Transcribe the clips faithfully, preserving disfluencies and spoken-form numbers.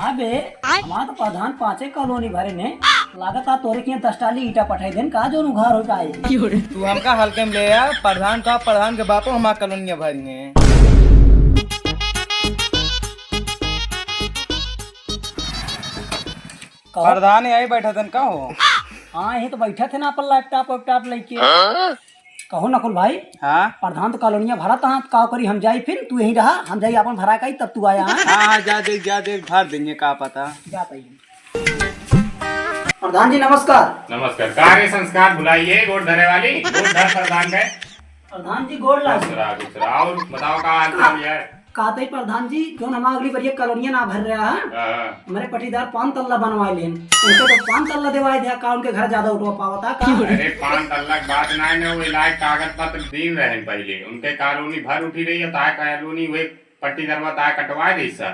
अबे, हमार तो प्रधान पाँचे कॉलोनी भरे ने, लागत आ तोरे के दस टाली ईटा पठाई देन का, जोन उघार हो पाए। तू हमका हल्के में ले आ, प्रधान का, प्रधान के बापो हमार कॉलोनिया भरी ने। कहो। प्रधान यही बैठा थन का हो? हाँ, यही तो बैठा थे ना अपन लैपटॉप वैपटॉप लेके। कहो नकुल भाई। हाँ? प्रधान तो कॉलोनिया भरा था, का करी, हम जाई फिर, तू यहीं रहा, हम जाई अपन भरा का ही, तब तू आया। हाँ, हाँ, जा दे, जा दे, भर देंगे, का पता। जाता ही। प्रधान जी नमस्कार। नमस्कार। का रे संस्कार भुलाइए, गोड़ धरे वाली, गोड़ धर प्रधान के। प्रधान जी गोड़ लाग। दूसरा, दूसरा, और बताओ का हाल चाल है? का तई प्रधान जी, क्यों हम अगली बार ये कॉलोनिया ना भर रहा है? हाँ। हमरे पट्टीदार पान तल्ला बनवाए लेन, उनके तो पान तल्ला देवाए दिया, का उनके घर ज्यादा उठवा पावता का? अरे पान तल्ला के बात ना है ना, वो इलाज कागज पत्र दीन रहे पहले, उनके कॉलोनी भर उठी रही है, ताए कॉलोनी वे पट्टीदार बताए कटवाए दे सर।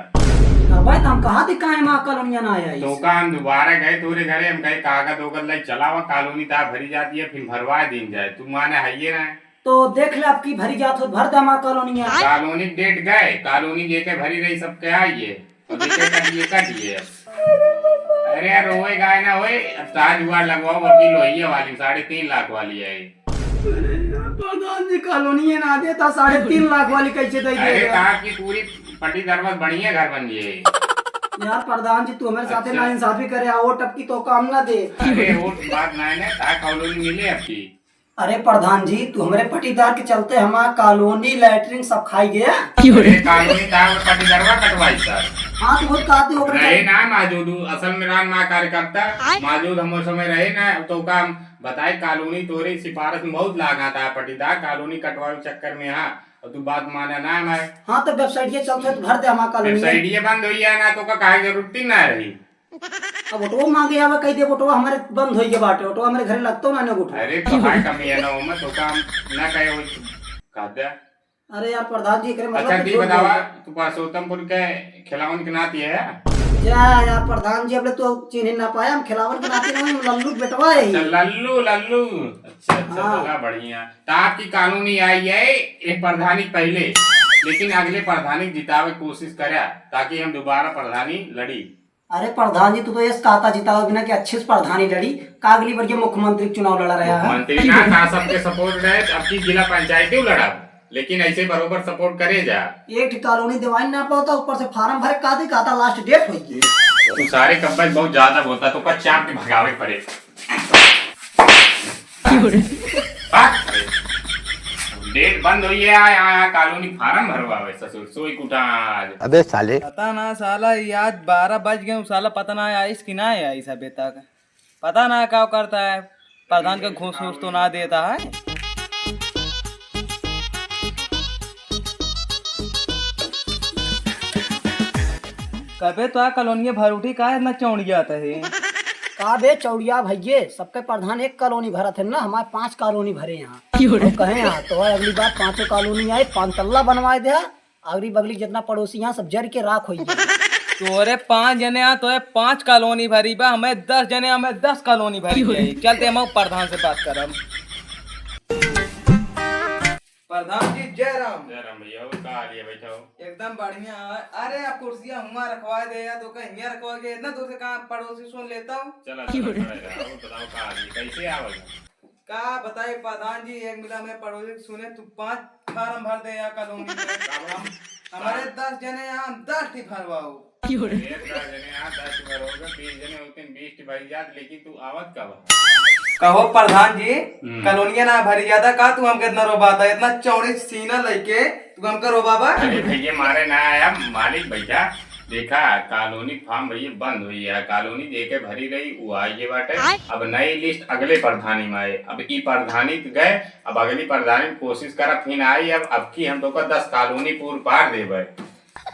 अबे तो हम कहा थी काहे माँ कॉलोनिया ना आया तो इस? का हम दोबारा गए तोरे घरे, हम कहे कागज ओगज ले चलावा, कॉलोनी ता भरी जाती है, फिर भरवाए दीन जाए, तू माने है ये ना। तो देख ले, अब की भरी जात हो, भर दे हमार कॉलोनिया। कॉलोनी डेट गए, कॉलोनी जेके भरी रही, सबके आइए। और जेके कटिए, कटिए अब। अरे यार, रोए गाए ना होए, अब तार जुगाड़ लगवाओ, वकील वही वाली, साढ़े तीन लाख वाली है। अरे यार, प्रधान जी कॉलोनी ये ना देता, साढ़े तीन लाख वाली कैसे दे अरे, देगा? तार की पूरी पट्टी दरबस बढ़िया घर बन गई है। यार प्रधान जी, तू हमारे साथे अच्छा। नाइंसाफी करे, आ वोट अब की तो काम ना दे। अरे, वोट बात ना है ना, तार कॉलोनी मिले अब की। अरे प्रधान जी, तू हमरे पट्टीदार के चलते हमार कॉलोनी लैट्रिन सब खाई गया। अरे कॉलोनी का हमरे पट्टीदारवा कटवाई सर। हाँ, तो बहुत कहते हो रहे ना मौजूद, असल में राम ना कार्यकर्ता आय। मौजूद हमरे समय रहे ना, तो का हम बताए कॉलोनी तोरे सिफारिश में बहुत लागा था पट्टीदार, कॉलोनी कटवावे चक्कर में। हाँ, और तू बात माना ना हमारे। हाँ, तो वेबसाइट ये चलते तो भर दे हमार कॉलोनी। वेबसाइट ये बंद हुई है ना, तो का काहे जरूरत ही ना रही। अब वोटवा मांगे आवे, कह दे वोटवा हमारे बंद होइगे बाटे, वोटवा हमारे घरे लगतो ना, ना वोटवा। अरे तो भाई कमी है ना, ओमे तो काम ना कहे हो, कहते। अरे यार प्रधान जी, एकरे मतलब अच्छा, कि दी छोड़ बतावा, दे। तू पुरुषोत्तमपुर के खिलावन के नाती है? जा यार प्रधान जी, अब ले तो चिन्ह ना पाया, हम खिलावन के नाती नहीं, हम लल्लू के बेटवा है। अच्छा, लल्लू, लल्लू। अच्छा, अच्छा, हाँ। चला बढ़िया। तो आपकी कॉलोनी आई है, एक प्रधानी पहले, लेकिन अगले प्रधानी जितावे कोशिश करा, ताकि हम दोबारा प्रधानी लड़ी। अरे प्रधान जी, तू तो यस कहता जितावे बिना कि अच्छे से प्रधानी लड़ी, का अगली बार ये मुख्यमंत्री के चुनाव लड़ा रहा है? मुख्यमंत्री ना, का सबके सपोर्ट रहे, अब की जिला पंचायती लड़ा, लेकिन ऐसे बरोबर सपोर्ट करे जा। एक ठे कॉलोनी दिवाई ना पावता, ऊपर से फार्म भरे का दे, कहता लास्ट डेट होई गई। तू सारे कब्बे बहुत ज्यादा बोलता, तो का चाप के भगावे पड़े। बात करे। डेट बंद हुई है, यहाँ, यहाँ कॉलोनी फार्म भरवावे ससुर, सोई कुटा आज। अबे साले। पता ना साला, ये आज बारह बज गए, साला पता ना आइस कि ना आइस अबे तक। पता ना का करता है, प्रधान का घूस वूस तो ना देता है। कबे तो आ कॉलोनिया भर उठी, का इतना चौड़ियात है? का बे चौड़िया भइये, सबके प्रधान एक कॉलोनी भरत है ना, हमारे पाँच कॉलोनी भरे यहाँ। क्यों रे? तो कहे यहाँ तो अगली बार पाँचों कॉलोनी आए, पाँच तल्ला बनवाए दे, अगली बगली जितना पड़ोसी यहाँ सब जर के राख होई। तोरे पाँच जने यहाँ, तोरे पाँच कॉलोनी भरी बा, हमें दस जने, हमें दस कॉलोनी भरी क्यों रे? जाई। चलते हम प्रधान से बात करब। प्रधान जी, जय राम। जय राम भैया, और का हाल है, बैठा हो? एकदम बढ़िया है। अरे, आप कुर्सियाँ हुआं रखवा दे या तो कहीं हियाँ रखवा के, इतना दूर से कहाँ पड़ोसी सुन लेता हूँ। चला, चला, खड़ा रहा। और बताओ का हाल है, कैसे आवल? का बताई प्रधान जी, एक मिला में पड़ोसी सुने, तू पाँच फार्म भर दे या कॉलोनी में। हम, हमारे दस जने यहाँ, हम दस ठी भरवाओ। क्यों रे? एक दस जने यहाँ, दस ठी भरवाओ, बीस जने होते हैं, बीस ठी भरी जात, लेकिन तू आवत कब है? कहो प्रधान जी, हम्म। कॉलोनिया ना भरी जाता का, तू हमके इतना रोबाता, इतना चौड़ी सीना लेके तू हमका रोबाबा? अरे भैया, मारे ना आया, मालिक भैया, देखा, कॉलोनी फार्म भैया बंद हुई है, कॉलोनी जेके भरी रही, वो आई बाटे। आय। अब नई लिस्ट अगले प्रधानी में आए, अब ई प्रधानी तो गए, अब अगली प्रधानी में कोशिश करा, फिर आई, अब, अब की हम तो का दस कॉलोनी पूर पार देबे।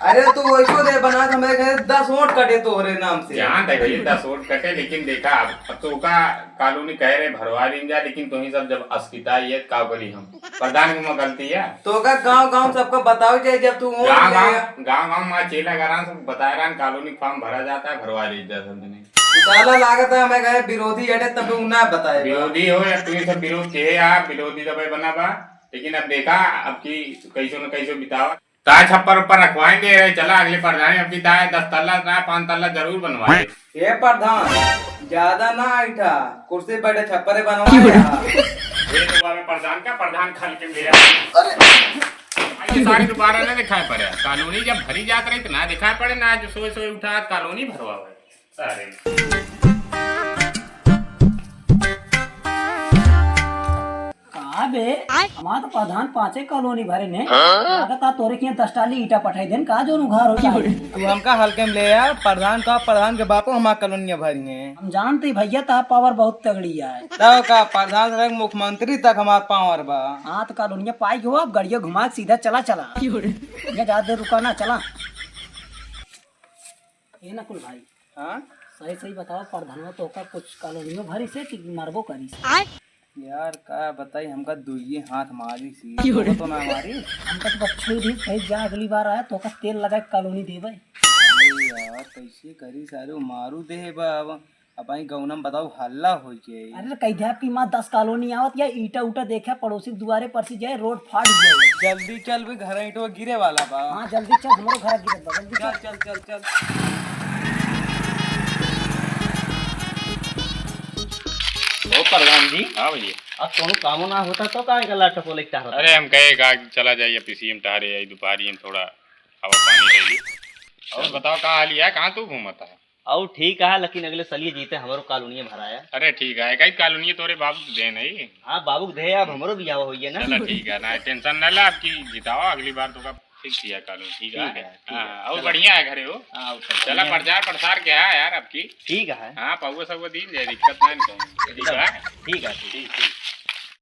अरे तू वैसो दे बना, तो हमारे घर दस वोट कटे तोहरे नाम से। जान दे भैया, दस वोट कटे, लेकिन देखा, अब, अब तो का कॉलोनी कह रहे भरवा लीन जा, लेकिन तुही सब जब अस्किता ये का करी हम? प्रधान की में गलती है। तो का गांव गांव सबको बताओ जाए, जब तू वोट गांव ले गांव, गांव गांव में चेला घरान सब बताए रहन, कॉलोनी फार्म भरा जाता है, भरवा लीन जा सब जने। साला लागत है हमें कहे विरोधी हटे तब उ ना बताए। विरोधी हो या तुही सब विरोध के है, आप विरोधी दबाई बना बा, लेकिन अब देखा अब की कैसो न कैसो बितावा। ताय छप्पर ऊपर रखवाएंगे रे, चला अगले प्रधान में अपनी ताय दस तल्ला ना पाँच तल्ला जरूर बनवाए। ए प्रधान, ज्यादा ना ऐठा, कुर्सी बैठे छप्परे बनवाए यार। ये तो बाबे प्रधान का, प्रधान खल के मेरा। अरे, ये सारी दोबारा ना दिखाई पड़े। कॉलोनी जब भरी जात रही तो ना दिखाई पड़े, ना जो सोए सोए उठा कॉलोनी भरवावे। सारे। का बे? आय? हमार तो प्रधान पाँचे कॉलोनी भरे ने। हाँ? लागत आ तोरे के दस टाली ईटा पठाई देन का, जोन उघार हो जाए। तू हमका हल्के में ले आ, प्रधान का, प्रधान के बापो हमार कॉलोनिया भरी है। हम जानते ही भैया, ता पावर बहुत तगड़ी है। तब का, प्रधान से मुख्यमंत्री तक हमार पावर बा। हाँ, तो कॉलोनिया पाई गयो, अब गड़िया घुमा के सीधा चला, चला। ये ज्यादा देर रुका ना, चला। ये नकुल भाई, हाँ? सही सही बताओ, प्रधानवा तोहका कुछ कॉलोनियो भरी से कि मरबो करी से? यार, का बताई, हमका दुइये हाथ मारी सी, क्यों रे? तो ना मारी। हमका तो बस छुई दी, कहीं जा, अगली बार आया तोहका तेल लगा के कॉलोनी देबे। अरे यार, कैसे करी सारे, वो मारू दे बा अब। अब आई गौना में बताओ, हल्ला हो जाए। अरे, कह दे आपकी माँ दस कॉलोनी आवत या ईटा उटा देखे पड़ोसी के दुआरे पर से जाए, रोड फाट जाए। जल्दी चल, भी घर ईंटवा गिरे वाला बा। हाँ, जल्दी चल, हमरो घर गिरे बा, जल्दी चल, चल। चल, चल, चल। ओ प्रधान जी। हाँ भैया। अब कोनो कामो ना होता तो काहे का लाट टपोले के टहरत? अरे हम कहे का चला जाइए पीसीएम टहरे आई दोपहरी में थोड़ा हवा पानी ले ली। और बताओ का हाल है, कहाँ तू घूमत है? और ठीक है, लेकिन अगले सलिए जीते हमरो कॉलोनिया भराया। अरे ठीक है, कई कॉलोनिया तोरे बाबू के देन है। हाँ, बाबू के दे, अब हमरो बियाह होइए ना। चला ठीक है, ना टेंशन ना ला, आपकी जितावा, अगली बार तो का फिक्स किया कॉलोनी, ठीक है? ठीक है, ठीक है। हाँ, और चला। बढ़िया है घरे हो? हाँ, और सब चला बढ़िया है। प्रचार प्रसार क्या है यार आपकी? ठीक है। हाँ, पौवा सौवा दीन जाए, दिक्कत ना है कहूँ। ठीक है? ठीक है, ठीक। ठीक, ठीक।